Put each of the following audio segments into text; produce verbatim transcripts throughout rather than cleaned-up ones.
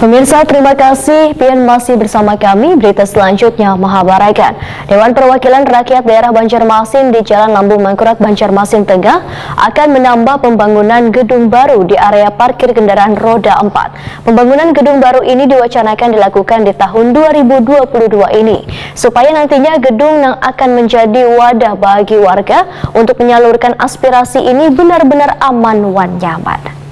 Pemirsa, terima kasih. Pian masih bersama kami. Berita selanjutnya mahabarakan. Dewan Perwakilan Rakyat Daerah Banjarmasin di Jalan Lambung Mangkurat, Banjarmasin Tengah akan menambah pembangunan gedung baru di area parkir kendaraan roda empat. Pembangunan gedung baru ini diwacanakan dilakukan di tahun dua ribu dua puluh dua ini, supaya nantinya gedung yang akan menjadi wadah bagi warga untuk menyalurkan aspirasi ini benar-benar aman wan nyaman.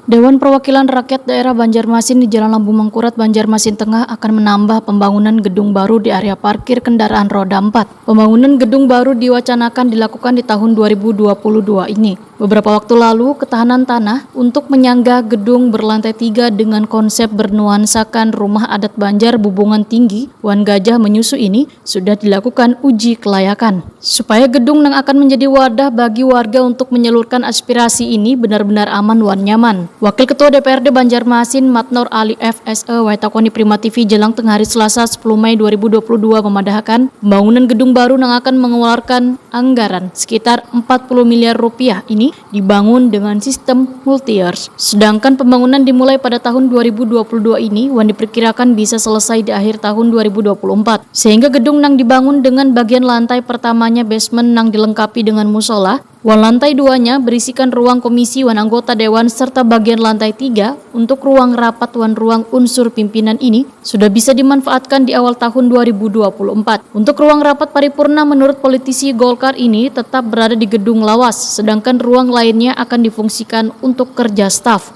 Dewan Perwakilan Rakyat Daerah Banjarmasin di Jalan Lambung Mangkurat, Banjarmasin Tengah akan menambah pembangunan gedung baru di area parkir kendaraan roda empat. Pembangunan gedung baru diwacanakan dilakukan di tahun dua ribu dua puluh dua ini. Beberapa waktu lalu, ketahanan tanah untuk menyangga gedung berlantai tiga dengan konsep bernuansakan rumah adat Banjar Bubungan Tinggi wan Gajah Menyusu ini sudah dilakukan uji kelayakan. Supaya gedung yang akan menjadi wadah bagi warga untuk menyalurkan aspirasi ini benar-benar aman wan nyaman. Wakil Ketua D P R D Banjarmasin, Matnor Ali F S E, wai takoni Prima T V Jalang Tengah hari Selasa, sepuluh Mei dua ribu dua puluh dua, memadahakan pembangunan gedung baru yang akan mengeluarkan anggaran sekitar empat puluh miliar rupiah ini dibangun dengan sistem multi-years. Sedangkan pembangunan dimulai pada tahun dua ribu dua puluh dua ini wan diperkirakan bisa selesai di akhir tahun dua ribu dua puluh empat. Sehingga gedung yang dibangun dengan bagian lantai pertamanya basement yang dilengkapi dengan musola, wan lantai duanya berisikan ruang komisi wan anggota dewan serta bagian lantai tiga untuk ruang rapat wan ruang unsur pimpinan ini sudah bisa dimanfaatkan di awal tahun dua ribu dua puluh empat. Untuk ruang rapat paripurna, menurut politisi Golkar ini tetap berada di gedung lawas, sedangkan ruang lainnya akan difungsikan untuk kerja staf.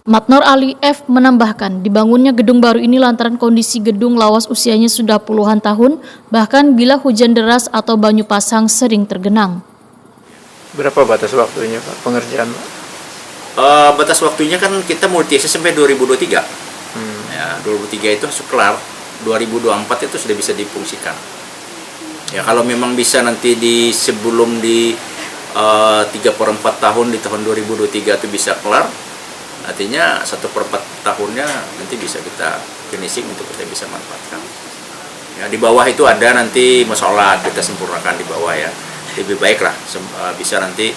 Matnor Ali F menambahkan, dibangunnya gedung baru ini lantaran kondisi gedung lawas usianya sudah puluhan tahun, bahkan bila hujan deras atau banyu pasang sering tergenang. Berapa batas waktunya, Pak, pengerjaan, Pak? Eh, batas waktunya kan kita multi years sampai dua ribu dua puluh tiga. Ya, dua ribu dua puluh tiga itu harus kelar, dua ribu dua puluh empat itu sudah bisa difungsikan. Ya, kalau memang bisa nanti di sebelum di eh, tiga per empat tahun di tahun dua ribu dua puluh tiga itu bisa kelar, artinya satu per empat tahunnya nanti bisa kita finishing untuk kita bisa manfaatkan. Ya, di bawah itu ada nanti musola, kita sempurnakan di bawah ya. Lebih baik lah sem- eh, bisa nanti,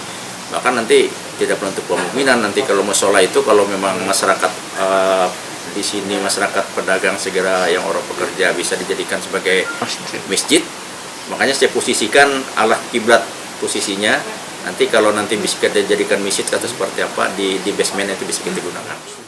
bahkan nanti tidak menutup kemungkinan nanti kalau musola itu kalau memang masyarakat eh, di sini masyarakat pedagang segera yang orang pekerja bisa dijadikan sebagai Masjid. masjid, makanya saya posisikan alah kiblat posisinya. Nanti kalau nanti bisa kita jadikan masjid atau seperti apa di di basement itu bisa kita gunakan.